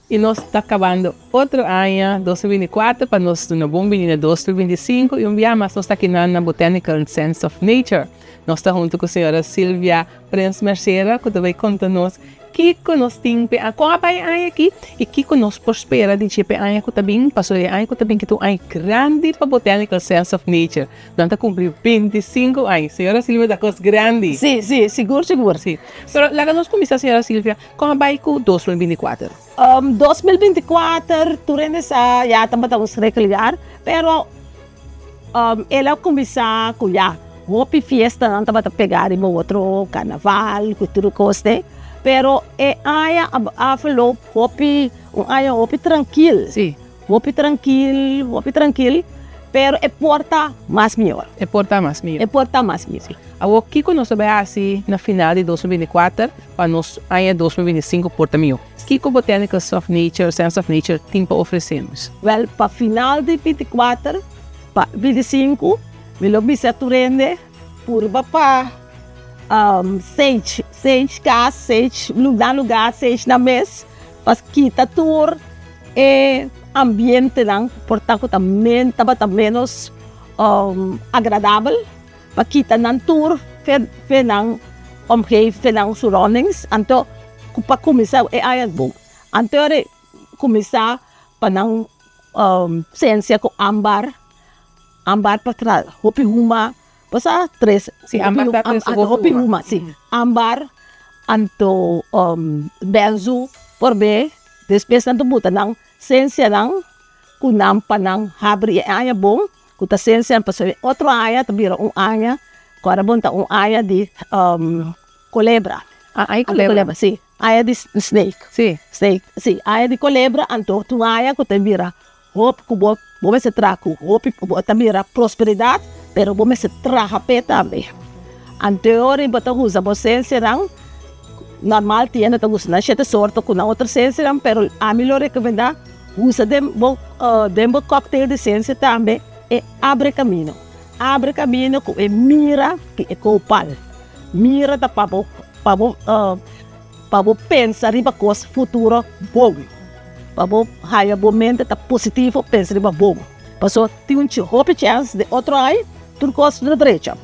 Y nos ta cabando otro aña 2024 pa nos duna bon bini na 2025 y un bia mas nos ta aki nan na Botanical Sense of Nature. Nos ta hunto cu señora Silvia Prins Mercera cu ta bay conta nos Kiko nos tin p'e con a bai e aña aki y kiko nos por spera di dje p'e aña cu ta bin? Pasobra e aña cu ta bin ki ta un aña grandi pa Botanical Sense of Nature. Nan ta cumpli 25 aña. Señora Silvia ta cos grandi. Sí, sí, sigur, sigur. Sí. Pero laga nos cuminsa, señora Silvia, con a bai cu 2024? 2024 tur hende sa ya tabata un schrikkelijk jaar, pero El a kuminsá ku ya hopi fiestanan tabata pegá riba otro, karnaval ku tur kos te, pero e aña a aflop hopi, un aña hopi trankil, hopi trankil, hopi trankil, pero e por ta mas mihor. E por ta mas mihor. E por ta mas mihor. Awor kiko nos ta bai hasi na final di 2024 pa nos aña 2025 por ta mihor? Kiko Botanical of Nature, Sense of Nature tin pa ofresé nos? Wèl, pa final di 24 pa 25, mi lo bisa tur hende purba pa sage, sage kas, sage nan lugá, sage nan mes, pa kita tur e ambientenan por ta ku ta tabata ménos agradabel, pa kita nan tur fe nan omgeving, fe nan surroundings, anto ku pa kuminsá e aña bon. Anto e kuminsá pa nan sensia ku ambar, ambar pa tra hopi huma, bo sa tres hopi huma si, ambar anto benzu por be, despues nan ta buta nan sensianan ku nan pa nan habri e aña bon. Ku ta sensia pasobra e otro aña ta bira un aña ku ora bon ta un aña di kolebra. Ah, aña di kolebra. Si, aña di snake. Si. Snake, si, aña di kolebra anto ta un aña ku ta bira hopi ku bo bo mester traha ku hopi bo ta mira prosperidat pero bo mester traha p'e tambe. Anto e ora bo ta usa bo sensianan normal tienda ta usa nan shete sorto ku nan otro sensianan pero ami lo rekomendá. Usa den bo den bo cocktail di sensia tambe e abre camino. Abre camino cu e mira di e copal. Mira ta pa bo pa bo pa bo pensa riba cos futuro bon. Pa bo haya bo mente ta positivo pensa riba bon. Pasobra tin un hopi chens den otro ai tur cos lo drecha.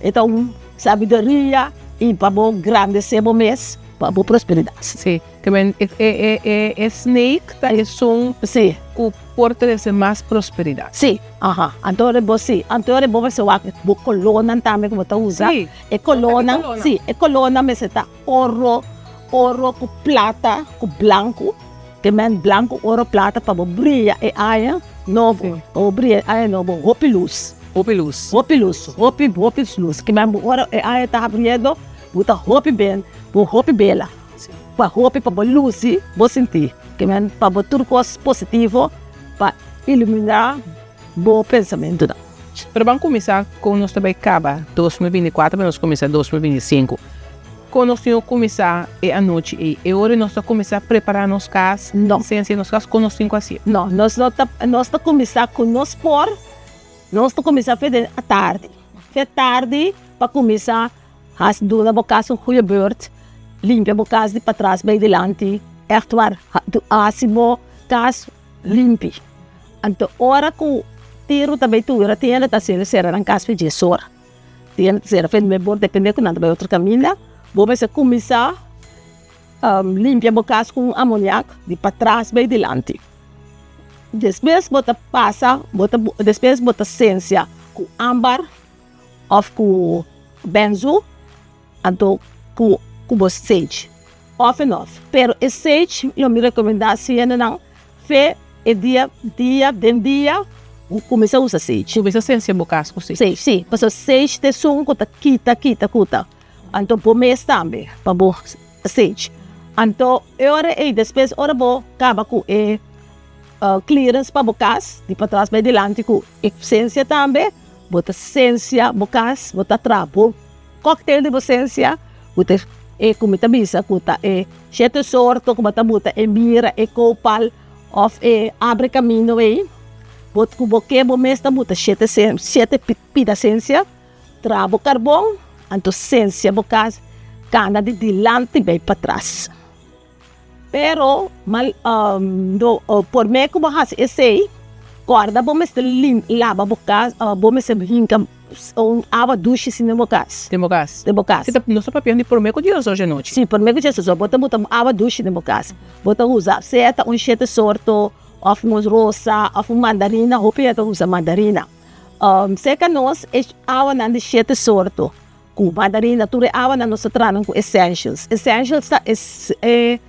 E ta un sabiduria y pa bo grandece bo mes pa bo prosperidad. Sí. Te men e e e e snake ta esun Sí. ku por trese mas prosperidat. Sí, aha. Anto ora bo sí, anto ora bo mester wak bo kolónan tambe ku bo ta usa. Sí. E kolónan, E kolónan. sí, e kolónan mester ta oro, oro ku plata, ku blanku. Te men blanku, oro, plata pa bo bria e aña nobo. Sí. Pa bo bria e aña nobo hopi lus. Hopi lus. Hopi lus, hopi, hopi lus. Ke men bo ora e aña ta habriendo, bo ta hopi ben, bo hopi bela. Pa hopi pa bo lusi bo sinti ke men pa bo tur kos positivo pa iluminá bo pensamentunan. Pero ban kuminsá kon nos ta bai kaba 2024 pa nos kuminsá 2025. Kon nos tin ku kuminsá e anochi ei? E ora nos ta kuminsá prepará nos kas, No. sensia nos kas, kon nos tin ku hasié? No, nos no ta nos ta kuminsá ku nos por, nos ta kuminsá fe den atardi, fe tardi pa kuminsá Has duna bo kas un goeie beurt, limpia bo kas di patras bay dilanti, echt waar, hasi bo kas limpi. Anto ora ku tiru ta bay tura tienda ta sera sera nan kas pa dies ora, tienda ta sera fen nuebe ora depende ku nan ta bay otro kaminda, bo mester kuminsá limpia bo kas ku un amoniak di patras bay dilanti. Despues bo ta pasa bo ta despues bo ta sensia ku ambar. Of ku benzu anto ku ku bo sage of en of pero e sage lo mi rekomendá si hendenan fe e dia dia den dia bo kuminsá usa sage. Kuminsá sensia bo kas ku sage. Sage si pasobra sage ta esun ku ta kita kita kuta anto bo mes tambe pa bo sage anto e ora ei despues ora bo kaba ku e clearance pa bo kas di patras bai dilanti ku e sensia tambe. Bo ta sensia bo kas, bo ta traha bo cocktail di bo sensia, bo ta e ku mi ta bisa ku ta e shete sorto ku bo ta buta e mira, e kopal òf e abre kamino ei, bo ku bo ke bo mes ta buta shete shete pida sensia, traha bo karbon, anto sensia bo kas kana di dilanti bai patras. Pero mal no por me ku bo hasi esei kòrda bo mester laba bo kas bo mester hinka un awa dushi si den bo kas. Den bo kas. Den bo kas. Nos ta papia di promé ku diesdos di anochi. Si, promé ku diesdos bo ta buta awa dushi den bo kas. Bo ta usa sea ta un shete sorto òf un rosa òf un mandarina, hopi hende ta usa mandarina. Serka nos e awanan di shete sorto Ku mandarina tur e awanan nos ta traha nan ku essentials. Essentials ta e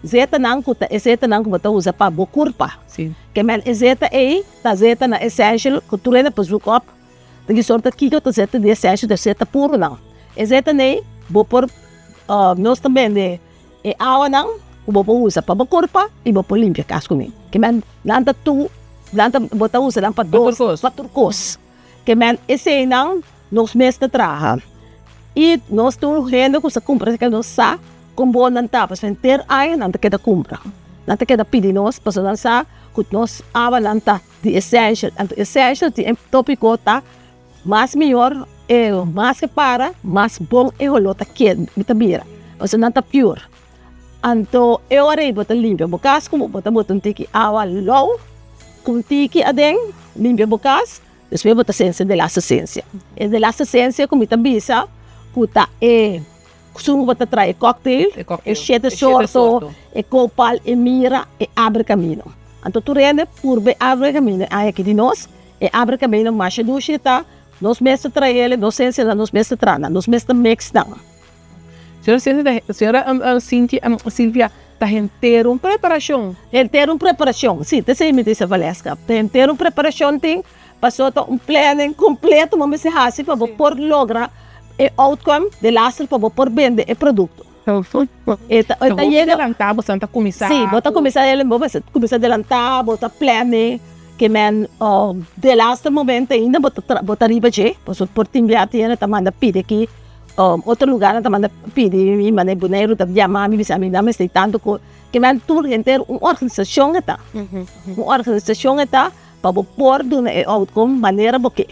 zetanan ku ta e zetanan ku bo ta usa pa bo kurpa. Ke men e zeta ei ta zetanan essential ku tur hende por zoek op ta ki sorto kiko ta zeta di essential ta zeta puronan. E zetanan ei bo por nos ta bende e awanan ku bo por usa pa bo kurpa i bo por limpia kas kuné. Ke men nan ta tur nan ta bo ta usa nan pa dos pa tur kos. Ke men eseinan nos mes ta traha. I nos tur hende ku sa kumpra esaki nos sa kon bon nan ta pasobra henter aña nan ta keda kumpra. Nan ta keda pidi nos pasobra nan sa ku nos awanan ta di essential. Anto essential tin e topiko ta mas mihor e mas ke para mas bon e holó ta keda ta bira pasobra nan ta pure. Anto e ora ei bo ta limpia bo kas ku bo ta bota un tiki awa lou ku un tiki aden limpia bo kas. Despues bo ta sensia de laste sensia. E de laste sensia ku mi ta bisa ku ta e sun ku bo ta traha e cocktail, e shete sorto, e copal, e mira, e abre camino. Anto tur hende purba e abre camino e aña aki di nos. E abre camino masha dushi e ta. Nos mes ta traha el, nos sensianan nos mes ta traha nan, nos mes ta mix nan. Señora Cynthia, señora Cynthia, Silvia, ta henter un preparacion. Henter un preparacion, si, ta esey mi ta bisa Valeska. Ta henter un preparacion tin, pasobra ta un planning completo bo mester haci pa bo por logra e outcome delaster pa bo por bende e producto. E ta, e ta yega. Adelanta, bo ta cuminsa. Si, bo ta cuminsa, bo mester cuminsa adelanta, bo ta planning. Ke men delaster momento ainda bo ta bo ta riba dje, pasobra por tin bia tin hende ta manda pidi aki otro lugarnan ta manda pidi mi manda Boneiru ta yama mi bisa mi nan mester tantu ku ke men tur henter un organisashon e ta, un organisashon e ta pa bo por duna e outcome manera bo ke.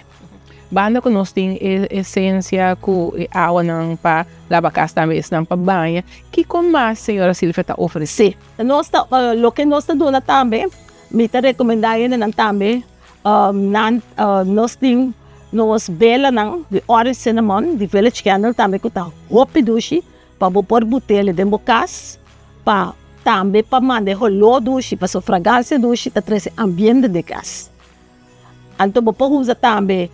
Banda ku nos tin e esensia ku e awanan pa laba kas tambe esnan pa baña, kiko mas señora Silvia ta ofresé? Nos ta loke nos ta duna tambe Mi ta rekomendá hendenan tambe nan nos tin nos belanan di orange cinnamon di village candle tambe ku ta hopi dushi pa bo por but'el den bo kas pa tambe pa manda e holó dushi pasobra fragansia dushi ta trese ambiente den kas. Anto bo por usa tambe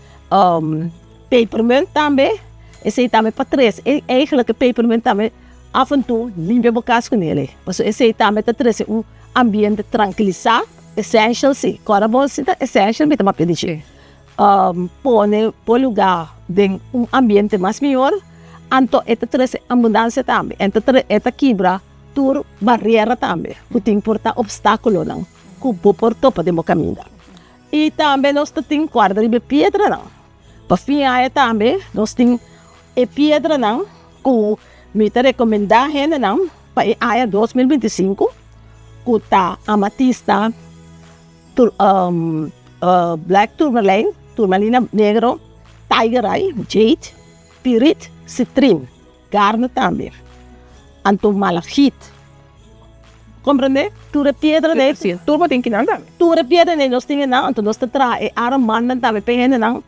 pepermunt tambe, esei tambe pa trese, eigenlijk e pepermunt tambe af en toe limpia bo kas ku nel, pasobra esei tambe ta trese un ambiente trankilisá, essential si, kòrda bo si ta essential mi ta papia di dje, pone bo lugá den un ambiente mas mihor, anto e ta trese abundansia tambe, e ta kibra tur barera tambe ku tin por ta opstákulonan. Ku bo por topa den bo kaminda. I tambe nos ta tin kuarda riba e piedranan. Pa fin aña tambe nos tin e piedranan ku mi ta rekomendá hendenan pa e aña 2025 ku ta amatista, black tourmaline, turmalina negro, tiger eye, jade, pirit, citrin. Garnet tambe. Anto malachit. Comprende? Tur e piedra nei. Sí, tur bo tin kinan tambe. Tur e piedra nei nos tin enan, anto nos ta traha e armbandnan tambe pa e hendenan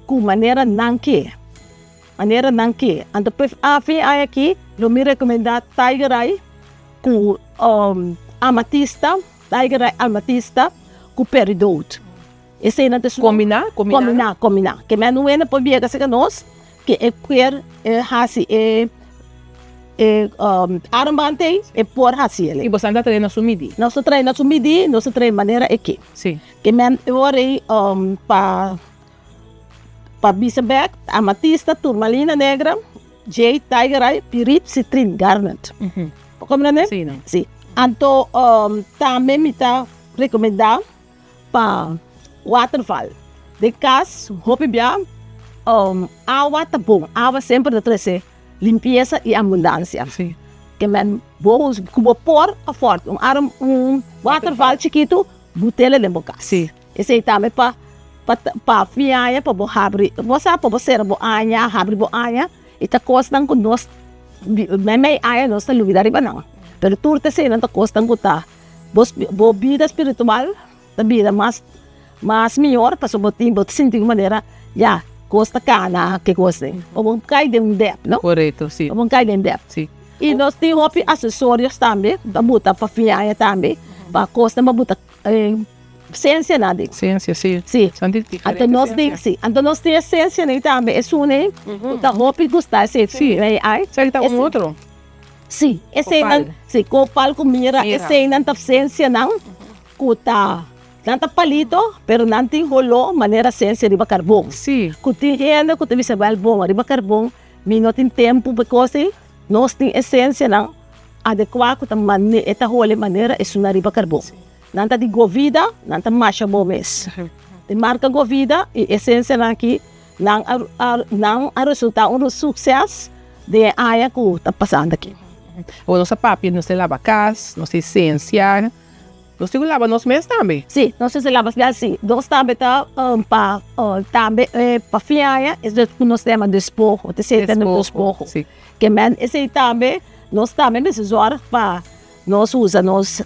ku manera nan ke. Manera nan ke. Anto pa e fin aña aki lo mi rekomendá Tiger Eye ku amatista, Tiger Eye amatista ku peridot. Eseinan ta esun. Kombiná? Kombiná, kombiná. Ke men un hende por biega serka nos ke e kier hasi e e armband ei, e por hasi el. I boso ta trae na su midí? Nos ta trae na su midí, nos ta trae manera e ke. Sí. Ke men e ora ei pa pa bisa bek, amatista, turmalina negra, jade, tiger eye, pirit, citrin, garnet. Bo komprende? Sí, no. Sí. Anto tambe mi ta rekomendá. Pa waterval den kas hopi bia awa ta bon, awa semper ta trese limpiesa i abundansia. Ke men bo ku bo por afòrt un arom un waterval chikitu but'el den bo kas. Esei tambe pa pa fin aña pa bo habri bo sa pa bo sera bo aña habri bo aña e ta kosnan ku nos mei mei aña nos ta lubida riba nan. Pero tur ta eseinan ta kosnan ku ta bo bo bida spiritual ta bira mas mas mihor pasobra bo tin bo ta sinti un manera ya kos ta kana ke kos ei. Bo bon kai den un dèp no. Korekto si. Bo bon kai den dèp. Si. I nos tin hopi asesorios tambe pa buta pa fin aña tambe pa kosnan pa buta Sensia nan di. Sensia, si. Si. Son di diferente Anto nos tin, sensia. si. Anto nos tin e sensia nei tambe, esun ei ku ta hopi gusta esei. Si. Ei ai. Esaki ta un otro. Si, eseinan, Kopal. si, kopal ku mira, Mira. eseinan ta sensianan ku ta, nan ta palito, pero nan tin holó manera sensia riba karbon. Si. Ku tin hende ku ta bisa, wèl bon, riba karbon mi no tin tempu pa e kos ei, nos tin e sensianan adekuá ku ta mane, e ta hole manera esunnan riba karbon. Nan ta di Govida, nan ta masha bo mes. Di marka Govida i esensianan aki nan a nan a resultá un sukses den e aña ku ta pasando aki. Awor nos a papia, nos ta laba kas, nos ta esensia, nos tin ku laba nos mes tambe. Sí, nos tin ku laba nos mes, sí. Nos tambe ta pa tambe pa fin aña es ku nos ta yama despoho, ta esei ta despoho. Ke men esei tambe nos tambe mester zòrg pa. Nos usa nos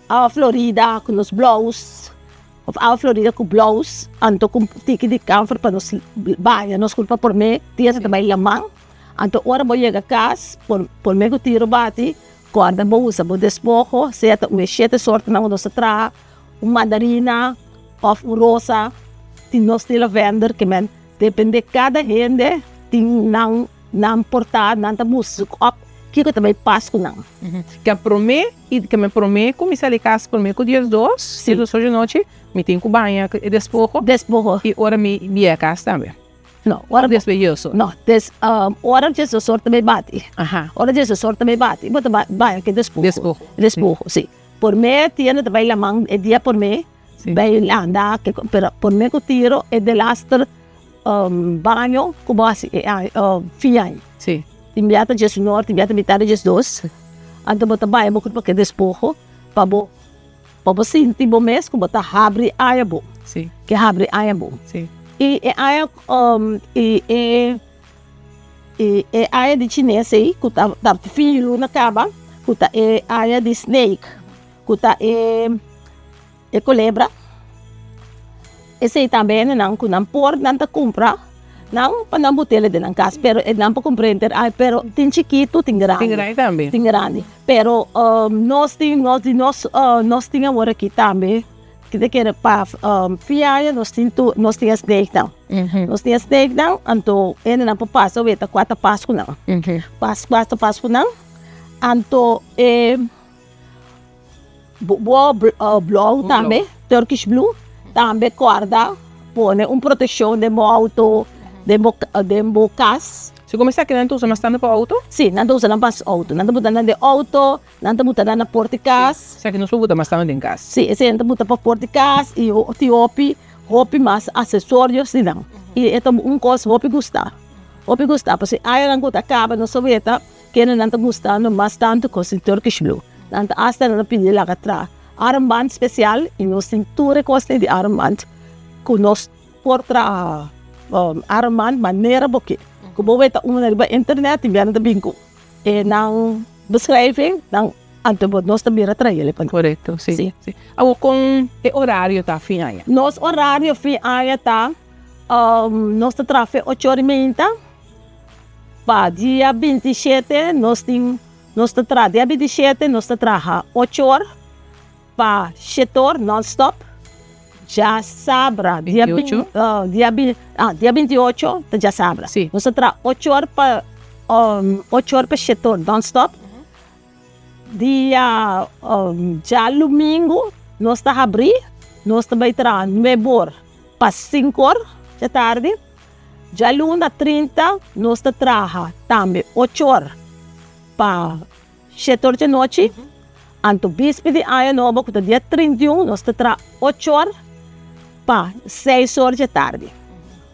awa florida ku nos blous of awa florida ku blous anto ku un tiki di kamfer pa nos baña nos kurpa prome dia ta bai laman anto ora bo yega kas prome ku tiro bati kòrda bo usa bo despoho sea ta un e shete sortonan ku nos ta traha un mandarina òf un rosa tin nos tin lavender ke men depende kada hende tin nan. Nan por ta, nan ta busca op kiko ta bay pas cu nan. Ke prome i ke mi prome ku mi sali kas prome ku 12, 12 or di nochi, mi tin ku baña e despoho. Despoho. I ora mi bia kas tambe. No, ora. Despues dioso. No, des ora dioso or ta bay bati. Ora dioso or ta bay bati, bo ta baña ke despoho. Despoho. Despoho, si. Por me tiene ta bay laman e dia por me. Bay landa, pero por me ku tiro e delaster. Baño ku bo hasi e fin aña. Sí. Tin bia ta 11 or, tin bia ta mitad di 12. Anto bo ta baña bo kurpa ke despoho pa bo pa bo sinti bo mes ku bo ta habri aña bon. Sí. Ke habri aña bon. Sí. I e aña i e i e aña di chines ei ku ta ta fin di luna kaba ku ta e aña di snake ku ta e. E kolebra, esei tambe hendenan ku nan por nan ta kumpra nan pa nan botele den nan kas pero e nan por kumpra henter ai pero tin chikitu tin grandi. Tin grandi tambe. Tin grandi pero nos tin nos di nos nos tin awor aki tambe ki ta kere pa fin aña nos tin tur nos tin e snake nan nos tin e snake nan anto hendenan por pasa weta kua ta pas ku nan pas kua ta pas ku nan anto e. Bo blou tambe, Turkish blue, tambe kòrda pone un protekshon den bo outo, den bo den bo kas. Si como esaki nan ta usa mas tantu pa outo? Si, nan ta usa nan pa outo. Nan ta buta nan den outo, nan ta buta nan na port di kas. Esaki nos por buta mas tantu den kas. Si, esei nan ta buta pa port di kas i tin hopi, hopi mas asesorios di nan. I e ta un kos hopi gusta, hopi gusta pasobra e añanan ku ta kaba nos ta weta. Kende nan ta gustando mas tantu kos di Turkish Blue. Nan ta asta nan a pidi laga traha armband spesial i nos tin tur e kosnan di armband ku nos por traha armband manera bo ke. Ku bo weta un riba internet i nan ta bin ku e nan beschrijving nan anto bo nos ta bira traha pa nan. Korekto, si. Si. Awor kon e orario ta fin aña? Nos orario fin aña ta nos ta traha fe ocho ora i meinta. Pa dia 27 nos tin nos ta traha dia 27 nos ta traha ocho or pa shete or non stop djasabra dia dia ah dia 28 ta djasabra nos ta traha ocho or pa ocho or pa shete or non stop dia djalumingu nos ta habri nos ta bai traha nuebe or pa sinku or djatardi. Djaluna 30 nos ta traha tambe ocho or pa shete or djanochi, anto bispe di aña nobo ku ta dia 31 nos ta traha ocho or pa seis or djatardi,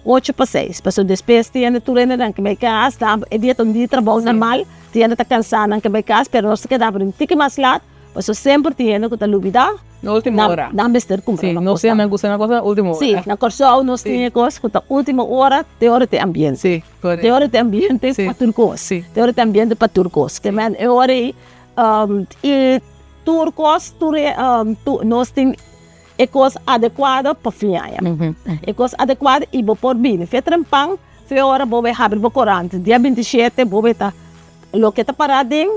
ocho pa seis, pasobra despues tin hende tur hendenan ke bai kas, e dia ta un dia di trabou normal, tin hende ta kansa nan ke bai kas, pero nos ta keda abri un tiki mas lat, pasobra semper tin hende ku ta lubida. Na ultimo ora. Nan mester kumpra nan kos. Si, nos ya nan gusta nan kos na ultimo ora. Si, na Kòrsou nos tin e kos ku ta ultimo ora te ora tin ambiente. Si, korekto. Te ora tin ambiente pa tur kos. Si. Te ora tin ambiente pa tur kos. Ke men e ora ei i tur kos tur e nos tin e kos adekuado pa fin aña. E kos adekuado i bo por bini. Fe trempan, fe ora bo bai habri bo korant dia 27 bo bai ta loke ta para den.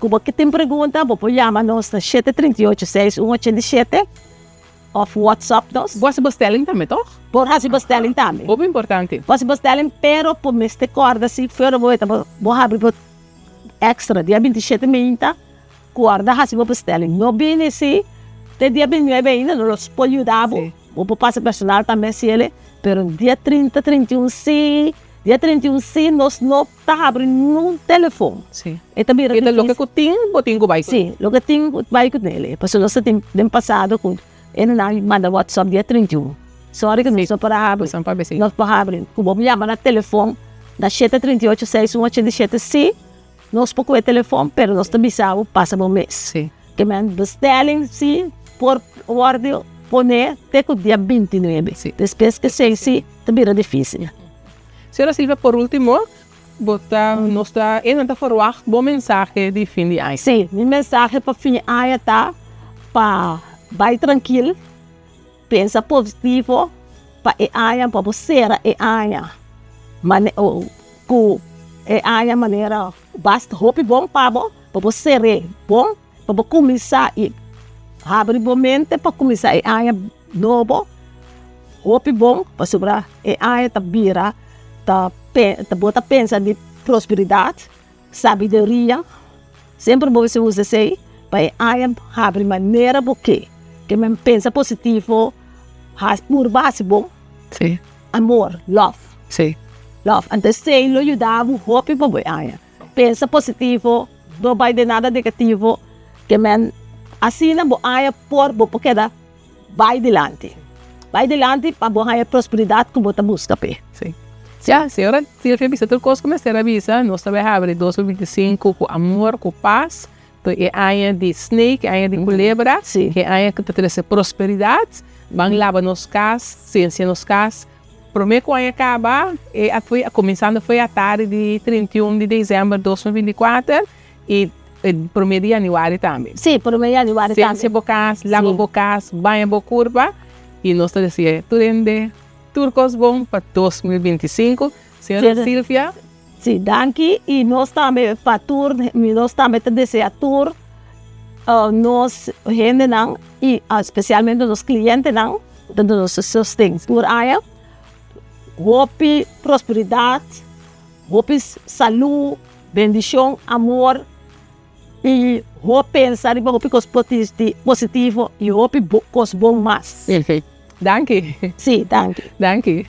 Ku bo ke tin pregunta bo por yama nos na 738 61 87 òf whatsapp nos. Bo hasi bestelling tambe tòg? Por hasi bestelling tambe. Hopi importante. Por hasi bestelling pero por mester kòrda si fuera bo weta bo habri bo extra dia 27 meinta kòrda hasi bo bestelling. No bini si te dia 29 ainda no los por yuda bo. Bo por pasa personal tambe hasi ele pero dia 30, 31 si dia 31 si nos no. Ta habri nun telefon. Sí. E ta bira E ta loke ku tin, bo tin ku bai ku. Sí, loke tin bo bai ku nele. Pasobra nos ta tin den pasado ku e nan manda whatsapp dia 31. Sorry ku nos no por a habri. Nos no por habri, sí. Nos por habri. Ku bo yama na telefon na 738 61 87 sí, nos por kohe telefon pero nos ta bisa bo pasa bo mes. Sí. Ke men bestelling sí por wòrdu pone te ku dia 29. Sí. Despues ke esei sí ta bira difisil. Señora Silvia, por ultimo, bo ta, nos ta, e nan ta ferwagt bo mensahe di fin di aña. Sí, mi mensahe pa fin aña ta pa bai trankil, pensa positivo pa e aña, pa bo sera e aña mane ku e aña manera basta hopi bon pa bo, pa bo ser'é bon, pa bo kuminsá i habri bo mente pa kuminsá e aña nobo. Hopi bon pasobra e aña ta bira ta bo ta pensa di prosperidat, sabiduria, semper bo mester usa esei pa e aña habri manera bo ke, ke men pensa positivo, hasi purba hasi bon, amor, love, love, anto esei lo yuda bo hopi pa bo e aña, pensa positivo, no bai den nada negativo, ke men asina bo aña por bo por keda. Bai dilanti. Bai dilanti pa bo haña e prosperidat ku bo ta buska p'e. Sí. Ya, señora Silvia bisa tur kos ku mester a bisa. Nos ta bai habri 2025 ku amor, ku pas. To e aña di snake, e aña di kulebra. Sí. E aña ku ta trese prosperidat. Ban laba nos kas, sensia nos kas. Promé ku aña kaba, e a foi kuminsando foi atardi di 31 di desèmber 2024 i E promé di yanüari tambe. Sí, promé di yanüari tambe. Sensia bo kas, laba bo kas, baña bo kurpa i nos ta desea tur hende tur kos bon pa 2025. Señora Silvia. Sí, danki i nos tambe pa tur, nos tambe ta desea tur nos hendenan i spesialmente nos klientenan ku ta duna nos sosten tur aña hopi prosperidat, hopi salú. Bendicion, amor y hopi pensa riba hopi cos positivo y hopi cos bon mas. Danki. Si, danki. Danki.